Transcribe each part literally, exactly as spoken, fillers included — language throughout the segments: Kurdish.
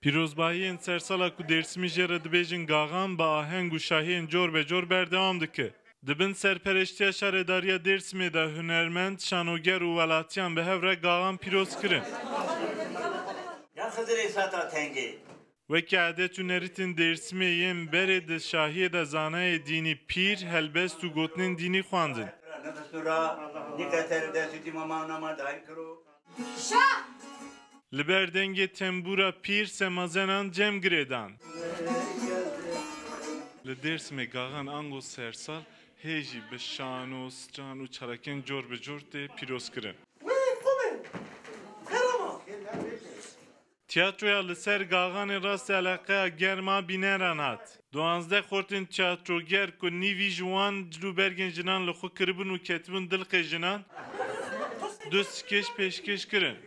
Pîrozbahiyên sersala ku Dêrsimî jê re dibêjin Gaxan bi aheng û şahiyên cor be cor berdewam dike. Di bin serpereştiya Şaredariya Dêrsimê de hunermend, şanoger û welatiyan bi hev re Gaxan pîroz kirin. Ya Xizirê sata tengê. Weke edet û nerîtên Dêrsimê yên berê di şahiyê de zanayê dînî pîr, helbest û gotinên dînî xwendin. Li ber dengê tembûra pîr semazenan cem girêdan. Li Dêrsimê Gaxan ango sersal hê jî bi şano, stran û çalakên cor bi cor tê pîrozkirin. Tiyatroya li ser Gaxanê rastî eleqeya germ a bîneran hat. Duwazdeh xortên tiyatroger ku nîvî ji wan cil û bergên jinan li xwe kiribûn û ketibûn dilqê jinan, du skeç pêşkêş kirin.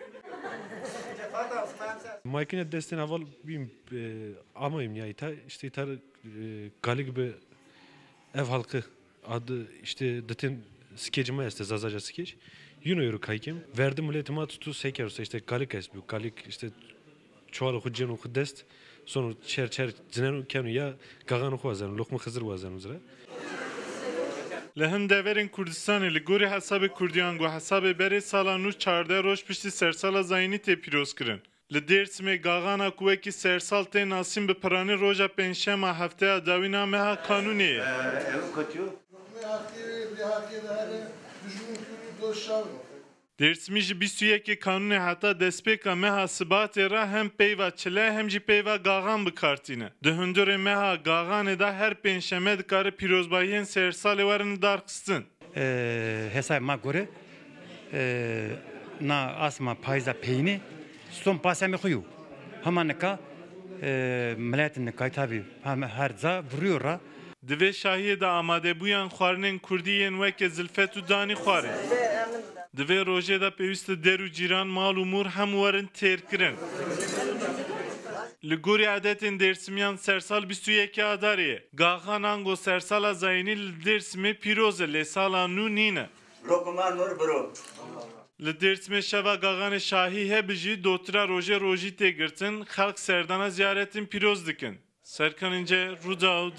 Makine destên heval bîm, e, amayim ya îta, işte îta, e, kalik bi ev halkı adı işte ditin skecime este Zazaca skeç. Yino yürü kaykim. Verdi milletime tutu seker usta işte kalik es bu. Kalik işte çuval oku cen oku dest. Sonra çer çer cinen kenu ya gagan oku azen, lokma Xizir wazen uzra. Li hin deverên Kurdistanê li gorî hesabê Kurdiyan ku hesabê berê sala nû çardeh roj piştî sersala Zayînî tê pîroz kirin. Li Dêrsimê Gaxana ku wekî sersal tê nasîn bi piranî roja pêncşema hefteya dawîn a meha Kanûnê ye. Dêrsimî ji bîst û yekê Kanûnê heta destpêka meha Sibatê re hem peyva çile hem jî peyva Gaxan bi kar tîne. Di hundirê meha Gaxanê de her pêncşeme dikare pîrozbahiyên sersalê werin lidarxistin. E, hesabê ma gore, e, na asma payîza peyînê ston pasemê xwe yo. Hema nika, e, milet nika tabi hem her ca vuruyor ra. Di vê şahiyê de amadebûyan xwarinên kurdî yên weke zilfet û danî xwarin. Di vê rojê de pêwîst e der û cîran, mal û mûr hemû werin têrkirin. Li gorî edetên Dêrsimiyan sersal bîst û yekê Adarê ye. Gaxan ango sersala Zayînî li Dêrsimê pîroz e, lê sala nû nîne. Lokma nur bro. Li Dêrsimê şeva Gaxanê şahî hebijî dotira rojê rojî tê girtin, xelk serdana ziyaretên pîroz dikin. Serkan İnce, Rûdaw.